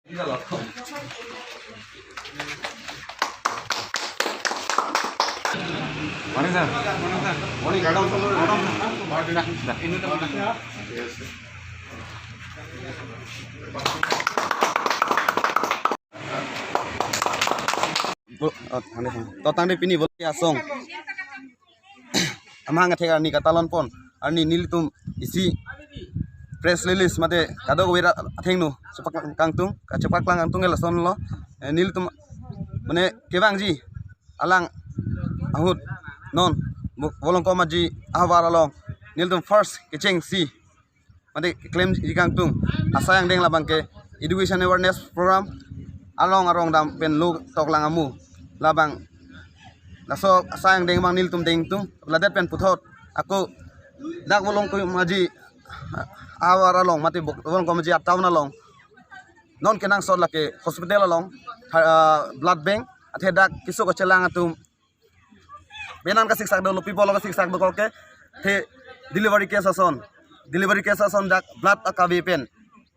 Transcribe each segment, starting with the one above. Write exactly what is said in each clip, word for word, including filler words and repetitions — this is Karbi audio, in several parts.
Morning, sir. Morning, sir. Morning, madam, sir. Madam, sir. Yes, sir. Bo, oh, thang de, thang. To tangte pini bol asong. Amahang athek arni katalon pon. Arni nelitum isi press release mate kadokave athengno chepak kangtung, kachepak kangtung ke lasonlo. Eh, nelitum mane kevangji alang ahut non Bo-, Volongkom Aji ahavar along nelitum first kechengsi mate keklemji kangtung asai angdeng labang ke education awareness program along arong dam pen lo toklang amu labang laso asai angdeng abang nelitum dengtung ladet pen puthot ako dak Volongkom Aji ahavar along mate Bo-, Volongkom Aji atown along non kenangsot lake hospital along, ah, blood bank athe dak keso kachelang atum penan kasiksak dolo, people kasiksak dolo ke the delivery case ason, delivery case ason dak blood akave pen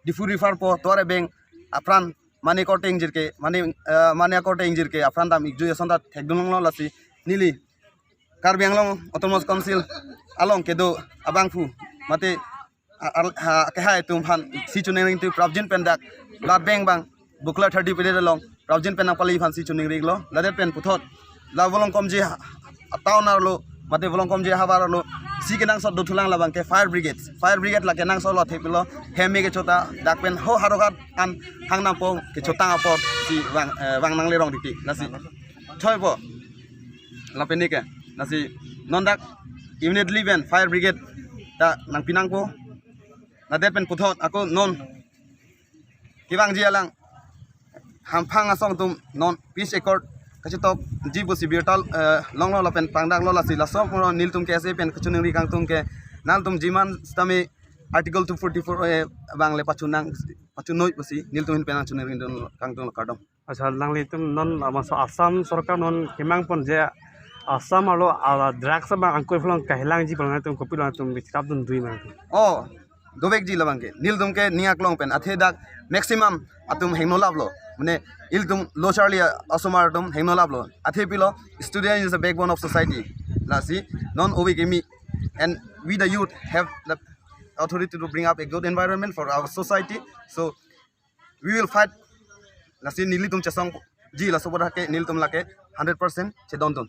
Diphu refer po, tovar abeng apran mane korte ingjir ke, mane, eh, mane akorte ingjir ke apran dam ikju ason ta thekdunlonglo. Lasi neli Karbi Anglong Autonomous Council along kedo abangphu mate a-, ar-, ha, kehai atum aphan si choningri tu prapjin pen dak blood bank abang Bukla thirty period along prapjin pen nangpali aphan si choningrilo. Ladet pen puthot la Volongkom Aji ha-, atown arlo mate Volongkom Aji ahavar arlo si kenangsot dothulang labang ke fire brigade. Fire brigade la kenangsotlo thepilo, heme kechota dak pen ho harokat an hang nangpo kechotang apor si vang, eh, vang nanglerong titi. Lasi choi po lapen ke, lasi non dak immediately pen fire brigade ta nangpi nangpo. Ladet pen puthot ako non kevangji alang hamphang asong atum non peace accord kachetokji pusi birta, eh, longlo lapen pangdaklo. Lasi laso apor nelitum K S A pen kachoningri kangtung ke nangtum jiman sitame Article two forty-four A abang le pachunang, pachunoi pusi nelitum ahin pen nangchoningri dun kangtung, kardom. Accha, nanglitum non, ah, maso Assam sorkar non kemang pon je Assam arlo, ah, drugs abang angkoi phlong kahilangji pon nangtum kopilo nangtum bichkap dun dui mang. Oh, dovekji labang ke. Nelitum ke ning aklong pen athe dak maximum atum hingno laplo. Mane ilitum lo charli asomar atum hingno laplo. Athe pilo, student is the backbone of society. Lasi non ove kimi and we the youth have the authority to bring up a good environment for our society. So we will fight. Lasi nelitum chesongji laso apor ke nelitum lake hundred percent chedondun.